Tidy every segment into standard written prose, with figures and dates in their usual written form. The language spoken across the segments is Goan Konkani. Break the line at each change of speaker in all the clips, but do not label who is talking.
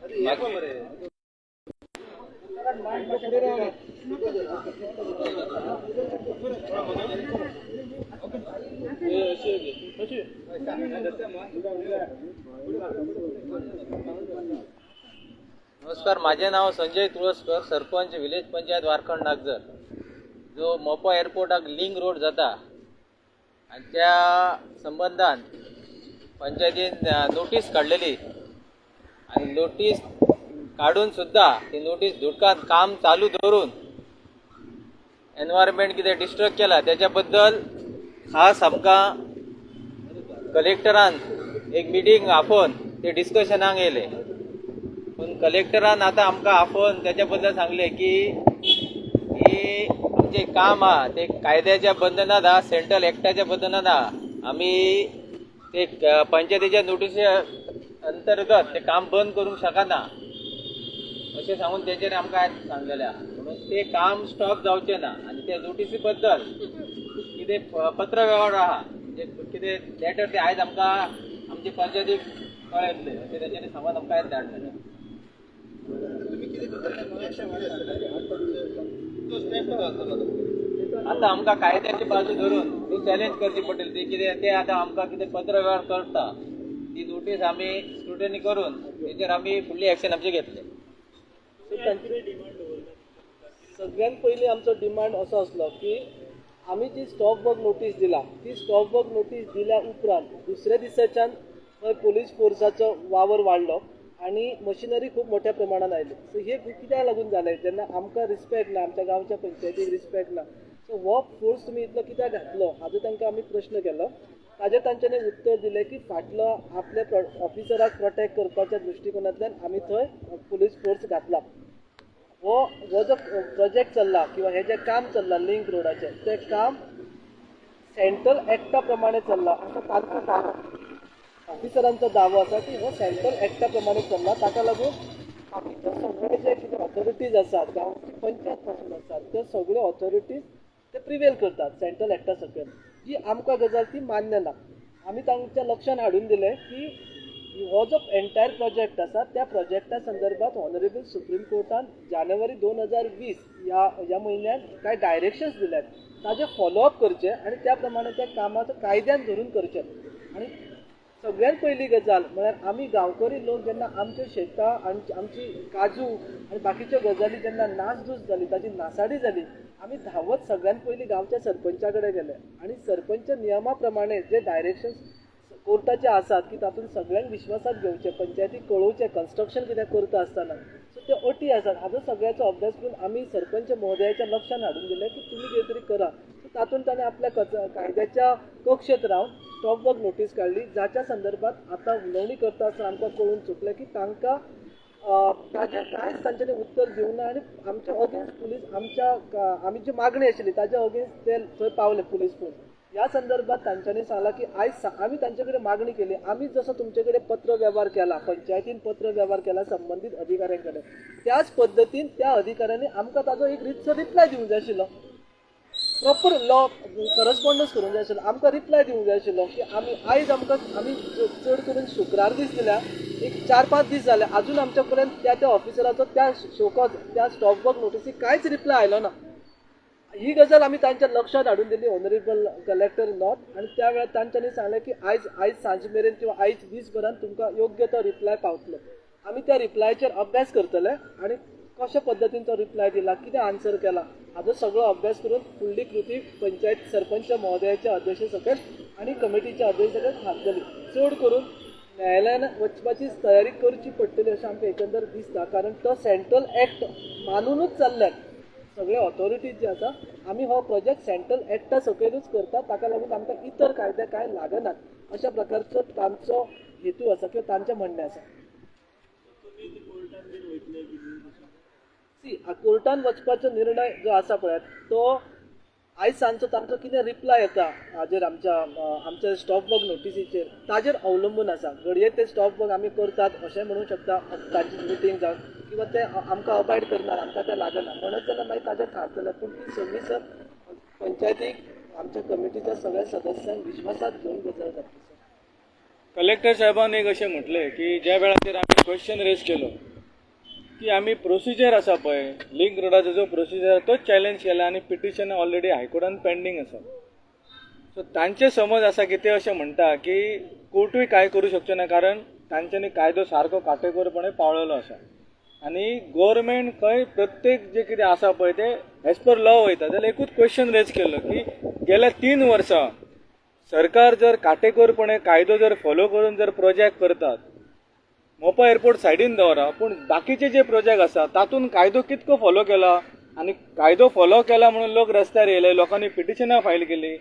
नमस्कार, माझे नाव संजय तुळसकर, सरपंच, विलेज पंचायत वारखंड, नागझर. जो मोपा एअरपोर्टाक लिंक रोड जाता आनी त्या संबंदान पंचायतीन नोटीस काडलेली आनी नोटीस काडून सुद्दां ती नोटीस धुडकान काम चालू दवरून एनवायरमेंट कितें डिस्टर्ब केला, त्याच्या बद्दल खास आमकां कलेक्टरान एक मिटींग आपोवन ते डिस्कशनाक येयले. पूण कलेक्टरान आतां आमकां आपोवन त्याच्या बद्दल सांगलें की ही आमचें काम आहा ते कायद्याच्या बंधनात आहा, सेंट्रल एक्टाच्या बंधनात आहा. आमी ते पंचायतीच्या नोटीसे अंतर्गत ते काम बंद करूंक शकना अशें सांगून तेचेर आमकां आयज सांगलेलें आहा. म्हणून ते काम स्टॉप जावचें ना आनी त्या नोटीसी बद्दल कितें पत्र व्यवहार आहा, म्हणजे कितें लेटर, ते आयज आमकां आमचे पंचायतीक कळयतले अशें तेंच्यांनी सांगून आमकां आयज धाडलेलें.
तुम्ही कितें करतले?
आतां आमकां कायद्याची बाजू धरून ती चॅलेंज करची पडटली. ती कितें ते आतां आमकां कितें पत्र व्यवहार करता, ती नोटीस आमी स्क्रुटनी करून तेचेर आमी फुडली एक्शन आमची घेतले.
सगळ्यात पयलीं आमचो डिमांड असो आसलो की आमी जी स्टॉप वर्क नोटीस दिला, ती स्टॉप वर्क नोटीस दिल्या उपरांत दुसऱ्या दिसाच्यान थंय पोलीस फोर्साचो वावर वाडलो आनी मशिनरी खूब मोठ्या प्रमाणान आयली. सो हे कित्याक लागून जालें? जेन्ना आमकां रिस्पेक्ट ना, आमच्या गांवच्या पंचायतीक रिस्पेक्ट ना, सो हो फोर्स तुमी इतलो कित्याक घातलो, हाजो तांकां आमी प्रश्न केलो. ताजेर तांच्यांनी उत्तर दिलें की फाटलो आपल्या ऑफिसराक प्रोटेक्ट करपाच्या दृश्टिकोनांतल्यान आमी थंय पोलीस फोर्स घातला. हो हो जो प्रोजेक्ट चल्ला किंवा हे जें काम चल्लां लिंक रोडाचें, तें काम सेंट्रल एक्टा प्रमाणे चल्लां असो तांचो दावो, ऑफिसरांचो दावो आसा की हो सेंट्रल एक्टा प्रमाणे चल्ला. ताका लागून बाकीचे सगळे जे कितें ऑथॉरिटीज आसात, गांवची पंचायत पासून आसात, त्यो सगळ्यो ऑथॉरिटीज ते प्रिवेल करतात सेंट्रल एक्टा सकयल. जी आमकां गजाल ती मान्य ना. आमी तांच्या लक्षान हाडून दिलें की हो जो एंटायर प्रोजेक्ट आसा, त्या प्रोजेक्टा संदर्भात ऑनरेबल सुप्रीम कोर्टान जानेवारी 2020 ह्या ह्या म्हयन्यान कांय डायरेक्शन्स दिल्यात, ताजें फॉलोअप करचें आनी त्या प्रमाणे त्या कामाचो कायद्यान धरून करचें. आनी सगळ्यात पयली गजाल म्हळ्यार आमी गांवकरी लोक जेन्ना आमच्या शेतां आनी आमची काजू आनी बाकीच्यो गजाली जेन्ना नासधूस जाली, ताजी नासाडी जाली, आमी धांवत सगळ्यात पयलीं गांवच्या सरपंचा कडेन गेले आनी सरपंच नियमा प्रमाणे जे डायरेक्शन्स कोर्टाचे आसात की तातूंत सगळ्यांक विश्वासात घेवचें, पंचायतीक कळोवचें कन्स्ट्रक्शन कितें करता आसतना, सो त्यो अटी आसात, हाजो सगळ्याचो अभ्यास करून आमी सरपंच महोदयाच्या लक्षान हाडून दिलें की तुमी कितें तरी करा. सो तातूंत ताणें आपल्या कायद्याच्या कक्षेत रावन स्टॉप वर्क नोटीस काडली, जाच्या संदर्भात आतां उलोवणी करता आसतना आमकां कळून चुकलें की तांकां ताजेर कांयच तांच्यांनी उत्तर दिवंक ना आनी आमच्या अगेन्स्ट पुलीस आमच्या आमी जी मागणी आशिल्ली ताच्या अगेन्स्ट ते थंय पावले पुलीस फोर्स. ह्या संदर्भात तांच्यांनी सांगलां की आयज आमी तांचे कडेन मागणी केली, आमी जसो तुमचे कडेन पत्र वेव्हार केला, पंचायतीन पत्र वेव्हार केला संबंदीत अधिकाऱ्यां कडेन, त्याच पद्दतीन त्या अधिकाऱ्यांनी आमकां ताजो एक रितसर रिप्लाय दिवंक जाय आशिल्लो, प्रॉपर लॉ करस्पॉन्डन्स करूंक जाय आशिल्लो, आमकां रिप्लाय दिवंक जाय आशिल्लो की आमी आयज आमकां आमी चड करून शुक्रार दीस दिल्या, एक 4-5 दीस जाले, अजून आमच्या पर्यंत त्या त्या ऑफिसराचो त्या शोकॉज त्या स्टॉप वर्क नोटीसीक कांयच रिप्लाय आयलो ना. ही गजाल आमी तांच्या लक्षात हाडून दिली ऑनरेबल कलेक्टर नॉर्थ, आनी त्या वेळार तांच्यांनी सांगलें की आयज आयज सांजे मेरेन किंवा आयज दीसभरान तुमकां योग्य तो रिप्लाय पावतलो. आमी त्या रिप्लायचेर अभ्यास करतले आनी कशा पद्दतीन तो रिप्लाय दिला, कितें आन्सर केला, हाजो सगळो अभ्यास करून फुडली कृती पंचायत सरपंच महोदयाच्या अध्यक्ष सकयल आनी कमिटीच्या अध्यक्ष सकयल थारतली. चड करून न्यायालयान वचपाची तयारी करची पडटली अशें आमकां एकंदर दिसता, कारण तो सेंट्रल एक्ट मानूनच चल्ल्यात सगळे ऑथॉरिटीज जे आसा. आमी हो प्रोजेक्ट सेंट्रल एक्टा सकयलूच करता, ताका लागून आमकां इतर कायदे कांय लागनात अशा प्रकारचो तांचो हेतू आसा किंवा तांचें म्हणणें आसा. सी, कोर्टान वचपाचो निर्णय जो आसा पळयात तो आयज सांजचो तांचो कितें रिप्लाय येता हाजेर आमच्या आमच्या स्टॉप वर्क नोटिसीचेर ताजेर अवलंबून आसा. घडये ते स्टॉप वर्क आमी करतात अशें म्हणूंक शकता तांची मिटींग जावन, किंवा ते आमकां अबायड करनात, आमकां ते लागना म्हणत जाल्यार मागीर ताजेर थारतलें. पूण ती सगळी सर पंचायतीक आमच्या कमिटीच्या सगळ्या सदस्यांक विश्वासात घेवन गजाल जातली. सर
कलेक्टर साहेबान एक अशें म्हटलें की ज्या वेळाचेर आमी क्वेश्चन रेज केलो की आमी प्रोसिजर आसा पळय, लिंक रोडाचो जो प्रोसिजर तोच चॅलेंज केला आनी पिटिशन ऑलरेडी हायकोर्टान पेंडींग आसा. सो तांचे समज आसा की ते अशें म्हणटा की कोर्टूय कांय करूं शकचो ना, कारण तांच्यांनी कायदो सारको काटेकोरपणे पाळलेलो आसा आनी गोवोरमेंट खंय प्रत्येक जे कितें आसा पळय ते एज पर लॉ वयता. जाल्यार एकूच क्वेश्चन रेज केल्लो की गेल्या 3 वर्सां सरकार जर काटेकोरपणे कायदो जर फॉलो करून जर प्रोजेक्ट करतात, मोपा एअरपोर्ट सायडीन दवरा, पूण बाकीचे जे प्रोजेक्ट आसा तातूंत कायदो कितको फॉलो केला आनी कायदो फॉलो केला म्हणून लोक रस्त्यार येयले, लोकांनी पिटिशनां फायल केली,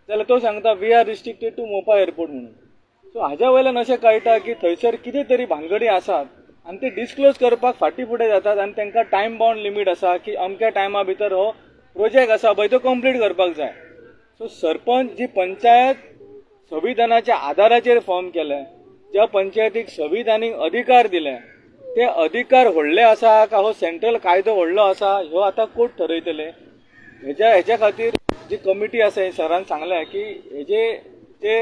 जाल्यार तो सांगता we are restricted to Mopa airport म्हणून. सो हाज्या वयल्यान अशें कळटा की थंयसर कितें तरी भानगडी आसात आनी ते डिस्क्लोज करपाक फाटीं फुडें जातात आनी तांकां टायम बाउंड लिमीट आसा की अमक्या टायमा भितर हो प्रोजेक्ट आसा पळय तो कंप्लीट करपाक जाय. सो सरपंच जी पंचायत संविधानाच्या आदाराचेर फॉर्म केले, ज्या पंचायतीक संविधानीक अधिकार दिले, ते अधिकार व्हडले आसा का हो सेंट्रल कायदो व्हडलो आसा ह्यो आतां कोर्ट ठरयतले. हेज्या खातीर जी कमिटी आसा हे सरान सांगलें की हेजे जे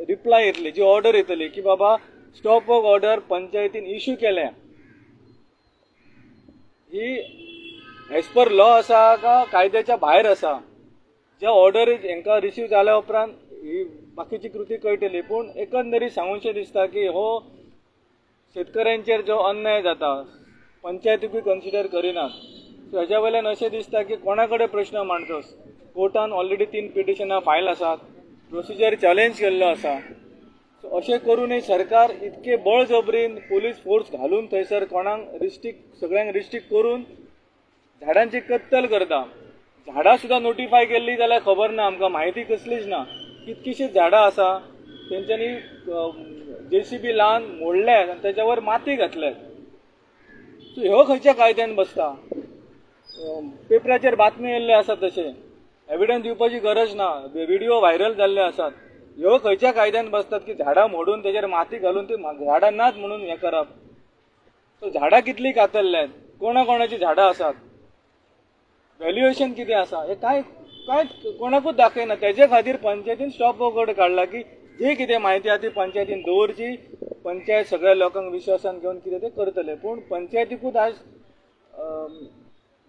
रिप्लाय येतली, जी ऑर्डर येतली की बाबा स्टॉप वर्क ऑर्डर पंचायतीन इशू केल्या ही एज पर लॉ आसा का कायद्याच्या भायर आसा, ज्या ऑर्डर हांकां रिसीव जाल्या उपरांत ही बाकीची कृती कळटली. पूण एकंदरीत सांगूनशें दिसता की हो शेतकऱ्यांचेर जो अन्याय जाता पंचायतीकूय कन्सिडर करिनात. सो हेज्या वयल्यान अशें दिसता की कोणा कडेन प्रश्न मांडचो. कोर्टान ऑलरेडी 3 पिटिशनां फायल आसात, प्रोसिजर चॅलेंज केल्लो आसा. सो अशें करूनय सरकार इतके बळजबरीन पोलीस फोर्स घालून थंयसर कोणाक रिस्ट्रिक्ट, सगळ्यांक रिस्ट्रिक्ट करून झाडांची कत्तल करता. झाडां सुद्दां नोटिफाय केल्ली जाल्यार खबर ना, आमकां म्हायती कसलीच ना. कितकीशींच झाडां आसा तेंच्यांनी जेसीबी लावन मोडल्या आनी तेच्यावर माती घातल्या. सो ह्यो खंयच्या कायद्यान बसता? पेपराचेर बातमी येयल्ले आसा, तशें एविडन्स दिवपाची गरज ना, व्हिडिओ व्हायरल जाल्ले आसात. ह्यो खंयच्या कायद्यान बसतात की झाडां मोडून तेजेर माती घालून ती झाडां नात म्हणून हें करप? सो झाडां कितलीं कातरल्यात, कोणा कोणाचीं झाडां आसात, व्हॅल्युएशन कितें आसा, हें कांय कांय कोणाकूच दाखयना. तेजे खातीर पंचायतीन स्टॉप वर्क ऑर्डर काडला की जी कितें म्हायती आसा ती पंचायतीन दवरची, पंचायत सगळ्या लोकांक विश्वासान घेवन कितें तें करतले. पूण पंचायतीकूच आयज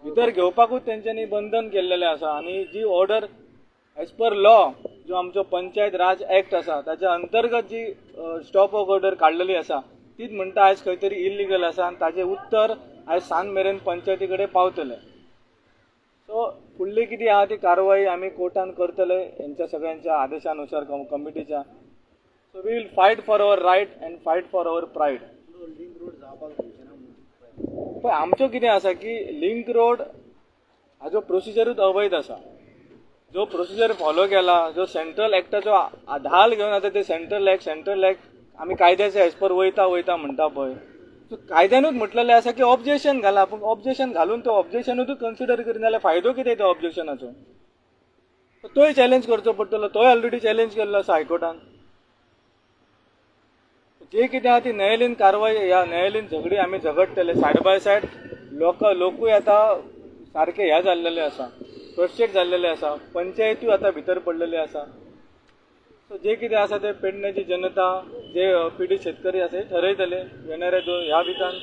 भितर घेवपाकूच तेंच्यांनी बंधन केल्लेलें आसा आनी जी ऑर्डर एज पर लॉ जो आमचो पंचायत राज एक्ट आसा ताच्या अंतर्गत जी स्टॉप वर्क ऑर्डर काडलेली आसा तीच म्हणटा आयज खंय तरी इल्लिगल आसा आनी ताजें उत्तर आयज सांज मेरेन पंचायती कडेन पावतलें. सो फुडली कितें आहा ती कारवाई आमी कोर्टान करतले हेंच्या सगळ्यांच्या आदेशानुसार कमिटीच्या. So we will fight for our right and fight for our pride.
Link road जावपाक दिवचे ना म्हणून.
पळय आमचो कितें आसा की लिंक रोड हाजो प्रोसिजरूच अवैध आसा. जो प्रोसिजर फॉलो केला, जो सेंट्रल एक्टाचो धाल घेवन आतां ते सेंट्रल एक्ट आमी कायद्याचे एज पर वयता वयता म्हणटा पळय, सो कायद्यानूच म्हटलेलें आसा की ऑब्जेक्शन घाला, पूण ऑब्जेक्शन घालून तो ऑब्जेक्शनूच कन्सिडर करिना जाल्यार फायदो कितें त्या ऑब्जेक्शनाचो? तोय चॅलेंज करचो पडटलो, तोय ऑलरेडी चॅलेंज केल्लो आसा हायकोर्टान. जे कितें आहा ती न्यायालयीन कारवाय, ह्या न्यायालयीन झगडी आमी झगडटले सायड बाय सायड. लोकूय आतां सारके ह्या जाल्लेले आसा, फ्रस्ट्रेट जाल्लेले आसा, पंचायतूय आतां भितर पडलेले आसा. सो जे कितें आसा ते पेडण्याची जनता, जे पिडीत शेतकरी आसा ठरयतले येणाऱ्या ह्या विकान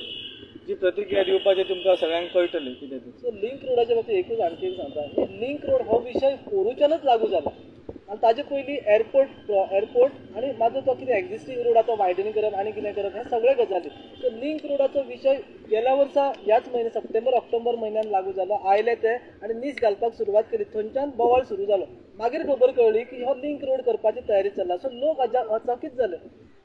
जी प्रतिक्रिया दिवपाची तुमकां सगळ्यांक कळटली कितें तें.
सो लिंक रोडाच्या बाबतीत एकूच आणखी एक सांगता, लिंक रोड हो विशय पोरूच्यानच लागू जाला आनी ताजे पयलीं एअरपोर्ट आनी मागीर तो कितें एक्झिस्टींग रोड आसा तो वायडनिंग करप आनी कितें करप हे सगळे गजाली. सो लिंक रोडाचो विशय गेल्या वर्सा ह्याच म्हयन्या सप्टेंबर ऑक्टोबर म्हयन्यान लागू जालो, आयले ते आनी नीस घालपाक सुरवात केली, थंयच्यान बोवाळ सुरू जालो. मागीर खबर कळ्ळी की हो लिंक रोड करपाची तयारी चल्ला. सो लोक अचकीत जाले,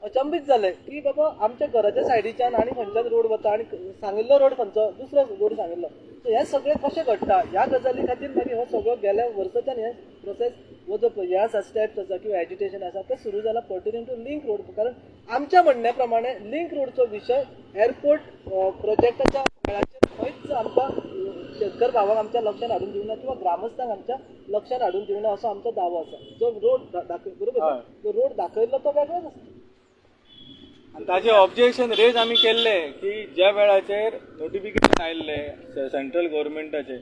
अचंबीत जाले की बाबा आमच्या घराच्या सायडीच्यान आनी खंयच्यान रोड वता आनी सांगिल्लो रोड खंयचो, दुसरो रोड सांगिल्लो. सो हें सगळें कशें घडटा ह्या गजाली खातीर मागीर हो सगळो गेल्या वर्साच्यान हें प्रोसेस हो जो हे आसा स्टेप्स आसा किंवा एजिटेशन आसा तें सुरू जाला पर्टेनिंग टू लिंक रोड. कारण आमच्या म्हणण्या प्रमाणे लिंक रोडचो विशय एअरपोर्ट प्रोजेक्टाच्या वेळाचेर खंयच आमकां शेतकर भावांक आमच्या लक्षात हाडून दिवना किंवा ग्रामस्थांक आमच्या लक्षात हाडून दिवना असो आमचो दावो आसा. जो रोड बरोबर जो रोड दाखयल्लो तो वेगळोच आसा.
आनी ताजे ऑब्जेक्शन रेज आमी केल्ले की ज्या वेळाचेर नोटिफिकेशन आयिल्लें सेंट्रल गव्हर्मेंटाचें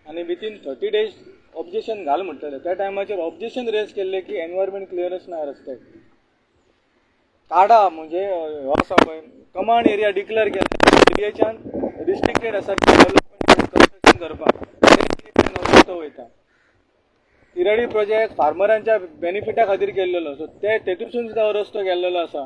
आनी विथीन 30 डेज ऑब्जेक्शन घाल म्हणटलें, त्या टायमाचेर ऑब्जेक्शन रेज केल्लें की एनवायरमेंट क्लियरन्स ना रस्त्याक, काडा म्हणजे हो आसा पळय कमांड एरिया डिक्लेअर केला, एरियाच्यान रिस्ट्रिक्टेड आसा डेव्हलपमेंट कन्स्ट्रक्शन करपाक ते रस्तो वयता. तिराडी प्रोजेक्ट फार्मरांच्या बेनिफिटा खातीर केल्लेलो, सो ते तेतूंतसून सुद्दां हो रस्तो गेल्लेलो आसा.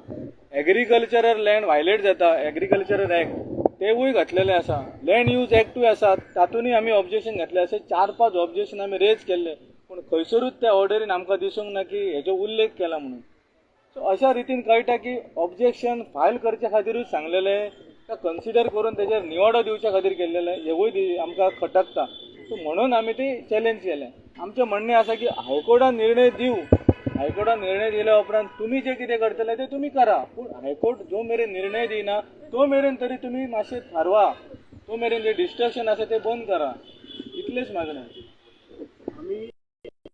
एग्रीकल्चरल लँड व्हायलेट जाता, एग्रीकल्चरल एक्ट तेवूय घातलेले आसा, लँड यूज एक्टूय आसा, तातूंतय आमी ऑब्जेक्शन घातले. अशे 4-5 ऑब्जेक्शन आमी रेज केल्ले, पूण खंयसरूच त्या ऑर्डरीन आमकां दिसूंक ना की हेजो उल्लेख केला म्हणून. सो अशा रितीन कळटा की ऑब्जेक्शन फायल करचे खातीरूच सांगलेलें का कन्सिडर करून तेजेर निवाडो दिवच्या खातीर केल्लेलें हेवूय आमकां खटकता. सो म्हणून आमी ती चॅलेंज केलें. आमचें म्हणणें आसा की हायकोर्टान निर्णय दिवं, हायकोर्टान निर्णय दिल्या उपरांत तुमी जें कितें करतले तें तुमी करा, पूण हायकोर्ट जो मेरेन निर्णय दिना तो मेरेन तरी तुमी मातशें थारवा, तो मेरेन जें डिस्ट्रक्शन आसा तें बंद करा, इतलेंच मागणें.
आमी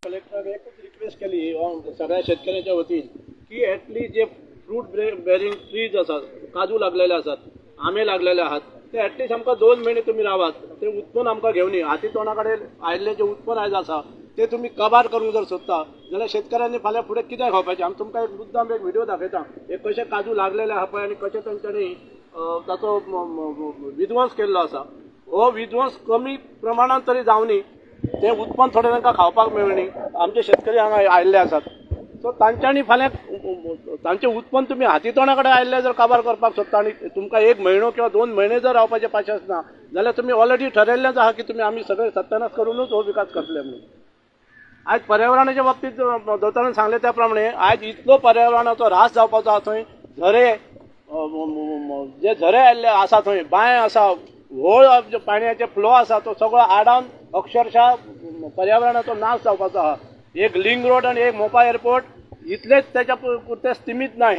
कलेक्टराक एकूच रिक्वेस्ट केली सगळ्या शेतकऱ्यांच्या वतीन की एटलिस्ट जे फ्रूट बेरींग ट्रीज आसात, काजू लागलेले आसात, आंबे लागलेले आहात, ते एटलिस्ट आमकां 2 म्हयने तुमी रावात, ते उत्पन्न आमकां घेवनी. हाती तोंडा कडेन आयिल्लें जें उत्पन्न आयज आसा ते तुमी कबार करूंक जर सोदता जाल्यार शेतकऱ्यांनी फाल्यां फुडें कितें खावपाचें. आमी तुमकां एक मुद्दाम एक व्हिडियो दाखयता, एक कशे काजू लागलेले आहा पळय आनी कशें तेंच्यांनी ताचो विध्वंस केल्लो आसा. हो विध्वंस कमी प्रमाणांत तरी जावनी, तें उत्पन्न थोडें तांकां खावपाक मेळनी. आमचे शेतकरी हांगा आयिल्ले आसात, सो तांच्यांनी फाल्यां तांचें उत्पन्न तुमी हाती तोंडा कडेन आयिल्लें जर काबार करपाक सोदता आनी तुमकां 1 म्हयनो किंवा 2 म्हयने जर रावपाचें पाशेंस ना जाल्यार तुमी ऑलरेडी ठरयल्लेंच आहा की तुमी आमी सगळे सत्यानाश करूनच हो विकास करतले म्हणून. आयज पर्यावरणाच्या बाबतींत दोतोरान सांगलें त्या प्रमाणे आयज इतलो पर्यावरणाचो ऱ्हास जावपाचो आहा. थंय झरे जे झरे आयिल्ले आसा, थंय बांय आसा, व्हळ पाणयाचे फ्लो आसा, तो सगळो आडावन अक्षरशः पर्यावरणाचो नाश जावपाचो आहा. एक लिंग रोड आनी एक मोपा एअरपोर्ट इतलेच त्याच्या पुरते सीमित ना.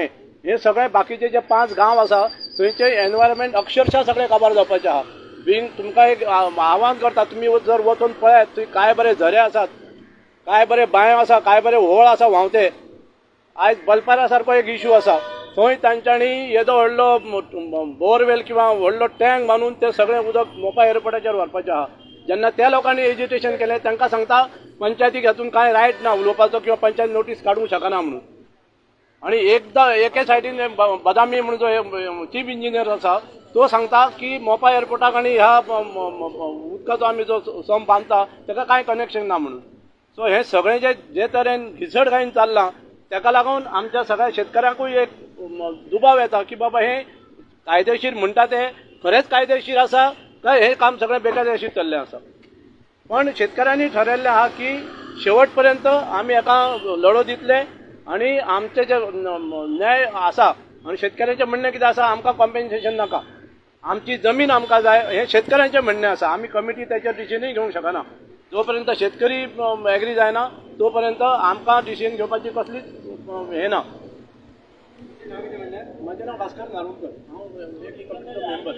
हे सगळे बाकीचे जे 5 गांव आसा थंयचे एनवायरमेंट अक्षरशः सगळे काबार जावपाचे आहा. बींग तुमकां एक आव्हान करता, तुमी जर वचून पळयात थंय काय बरे झरे आसात, काय बरे बांय आसा, काय बरे व्होळ आसा व्हांवते. आयज बलपारा सारको एक इशू आसा, थंय तांच्यांनी येदो व्हडलो बोरवेल किंवा व्हडलो टँक बांदून ते सगळें उदक मोपा एअरपोर्टाचेर व्हरपाचें आहा. जेन्ना त्या लोकांनी एजिटेशन केलें तांकां सांगता पंचायतीक हातून कांय रायट ना उलोवपाचो किंवा पंचायत नोटीस काडूंक शकना म्हणून. आनी एकदां एके सायडीन बदामी म्हणून जो चीफ इंजिनियर आसा तो सांगता की मोपा एअरपोर्टाक आनी ह्या उदकाचो आमी जो संप बांदता ताका कांय कनेक्शन ना म्हणून. सो हें सगळें जे जे तरेन घिसड घायन चल्लां ताका लागून आमच्या सगळ्या शेतकऱ्यांकूय एक दुबाव येता की बाबा हें कायदेशीर म्हणटा तें खरेंच कायदेशीर आसा काय हें काम सगळें बेकायदेशीर चल्लें आसा. पण शेतकऱ्यांनी ठरयल्लें आहा की शेवट पर्यंत आमी हाका लढो दितले आनी आमचे जे न्याय आसा आनी शेतकऱ्यांचें म्हणणें कितें आसा, आमकां कॉम्पेन्सेशन नाका, आमची जमीन आमकां जाय, हें शेतकऱ्यांचें म्हणणें आसा. आमी कमिटी तेचेर डिसिजनूय घेवंक शकना. जो पर्यंत शेतकरी एग्री जायना तो पर्यंत आमकां डिसिजन घेवपाची कसलीच हें ना. म्हजें नांव भास्कर नारुलकर, हांव एक कमिटीचो मेंबर.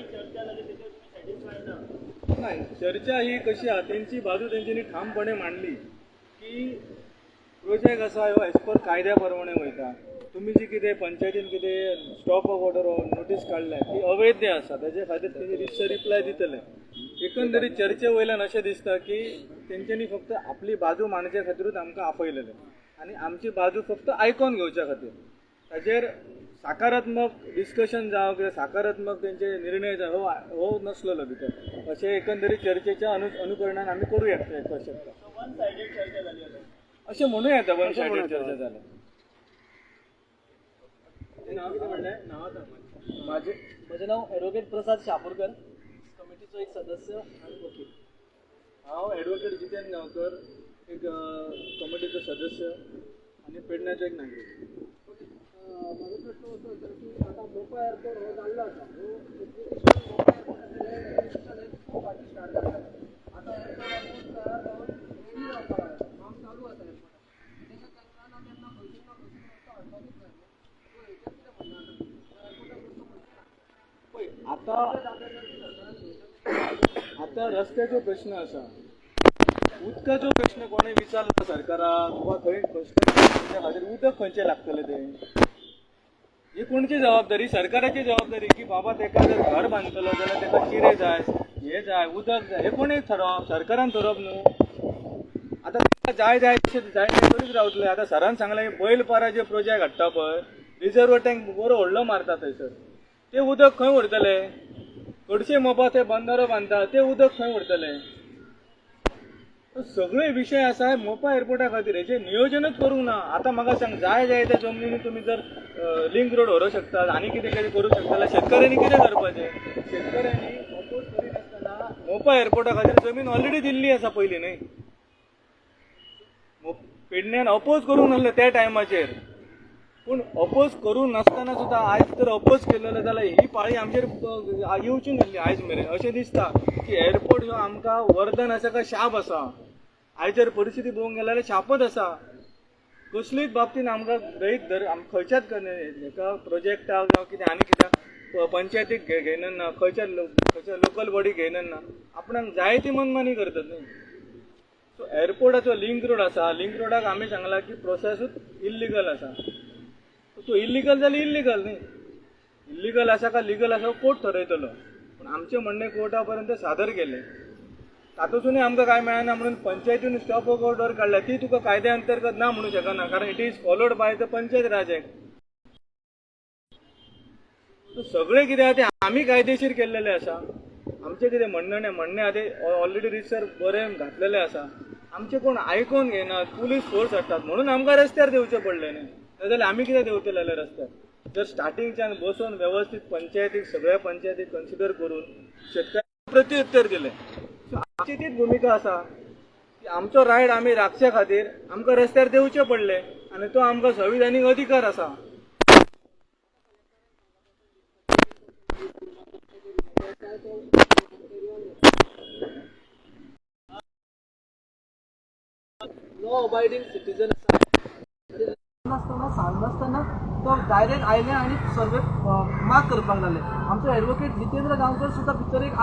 नाही, चर्चा ही कशी आहा, तेंची बाजू तेंच्यांनी ठामपणे मांडली की प्रोजेक्ट आसा ह्यो एज पर कायद्या प्रमाणे वयता. तुमी जी कितें पंचायतीन कितें स्टॉप ऑफ ऑर्डर नोटीस काडल्या ती अवैध आसा, तेजे खातीर तेणी रितसर रिप्लाय दितले. एकंदरीत चर्चे वयल्यान अशें दिसता की तेंच्यांनी फक्त आपली बाजू मांडचे खातीरूच आमकां आपयलेलें आनी आमची बाजू फक्त आयकोन घेवच्या खातीर, ताजेर सकारात्मक डिस्कशन जावं किंवा सकारात्मक तेंचे निर्णय जावं हो नसलेलो भितर. अशें एकंदरीत चर्चेच्या अनुकरणान आमी करूं शकता अशें म्हणूं येता. वन सायडेड चर्चा जाली.
म्हजें नांव एडवोकेट प्रसाद शापूरकर, कमिटीचो एक सदस्य आनी वकील.
हांव एडवोकेट जितेंद्र गांवकर, एक कमिटीचो सदस्य आनी पेडण्याचो एक नागरीक.
म्हाजो प्रश्न असो आसा की आतां मोपा एअरपोर्ट हो जाल्लो आसा, हो एप्लिकेशन मोपा एअरपोर्ट खूब फाटीं स्टार्ट जाल्लें आसा. आतां एअरपोर्ट ऑलमोस्ट तयार जावन रेडी जावपाक लागला, काम चालू आसा एअरपोर्टाचें. तेन्ना तांकां ना तेन्ना खंयसून ना खंयसून रस्तो हाडपाकूच जाय न्हू. सो हेचेर कितें म्हणणें आसा? एअरपोर्टाक रस्तो खंयसून
पळय आतां रस्त्याचो प्रश्न आसा, उदकाचो प्रश्न कोणें विचारला सरकाराक वा खंय कन्स्ट्रक्शना खातीर उदक खंयचें लागतलें तें, ही कोणची जबाबदारी? सरकाराची जबाबदारी की बाबा तेका जर घर बांदतलो जाल्यार तेका चिरे जाय, हें जाय, उदक जाय, हें कोणें थारोवप? सरकारान थारोवप न्हू. आतां ताका जाय जाय तशें जाय तें करीत रावतलें. आतां सरान सांगलें की बैलपारा जे प्रोजेक्ट हाडटा पळय, रिजर्व टँक बरो व्हडलो मारता थंयसर, तें उदक खंय व्हरतले? चडशे मोपा ते बंदारो बांदता, ते उदक खंय व्हरतले? सगळे विशय आसा मोपा एअरपोर्टा खातीर. हेचें नियोजनूच करूंक ना. आतां म्हाका सांग, जाय जाय त्या जमनीनी तुमी जर लिंक रोड व्हरूंक शकतात आनी कितें कितें करूंक शकता जाल्यार शेतकऱ्यांनी कितें करपाचें? शेतकऱ्यांनी अपोज करिनासतना मोपा एअरपोर्टा खातीर जमीन ऑलरेडी दिल्ली आसा पयलीं न्हय. पेडण्यान अपोज करूंक नासलें त्या टायमाचेर, पूण अपोज करूं नासतना सुद्दां आयज जर अपोज केलेलो जाल्यार ही पाळी आमचेर येवची नासली. आयज मेरेन अशें दिसता की एअरपोर्ट ह्यो आमकां वरदान आसा काय शाप आसा? आयज जर परिस्थिती पळोवंक गेल्यार शापच आसा. कसलीच बाबतीन आमकां गृहीत धर खंयच्याच हेका प्रोजेक्टाक जावं कितें आनी कित्याक पंचायतीक घेयना, खंयच्या खंयच्या लोकल बॉडी घेयना, आपणाक जाय ती मनमानी करतात न्ही. सो एअरपोर्टाचो लिंक रोड आसा, लिंक रोडाक आमी सांगलां की प्रोसेसूच इल्लिगल आसा. तो इल्लिगल जाल्यार इल्लिगल न्ही, इल्लिगल आसा काय लिगल आसा कोर्ट ठरयतलो. पूण आमचें म्हणणें कोर्टा पर्यंत सादर केलें, तातूंतसूनय आमकां कांय मेळना म्हणून पंचायतीन स्टॉप वर्क ऑर्डर काडल्या, ती तुका कायद्या अंतर्गत ना म्हणूं शकना, कारण it is followed by the Panchayat Raj Act. सगळें कितें आहा तें आमी कायदेशीर केल्लेलें आसा. आमचें कितें म्हणणें म्हणणें आहा तें ऑलरेडी रितसर बरें घातलेलें आसा. आमचें कोण आयकोन घेनात, पुलीस फोर्स हाडटात म्हणून आमकां रस्त्यार देंवचें पडलें न्ही. नाजाल्यार आमी कित्याक देंवतले जाल्यार रस्त्यार? जर स्टार्टिंगच्यान बसून वेवस्थीत पंचायतीक सगळ्या पंचायतीक कन्सिडर करून शेतकऱ्यांक प्रत्युत्तर दिलें. सो आमची तीच भुमिका आसा की आमचो रायट आमी राखचे खातीर आमकां रस्त्यार देंवचें पडलें आनी तो आमकां संविधानीक अधिकार आसा.
लॉ अबायडींग सिटीजन आसा नासतना सांगनासतना तो डायरेक्ट आयले आनी सर्वे मार्क करपाक लागले. आमचो एडवोकेट जितेंद्र गांवकर सुद्दां भितर एक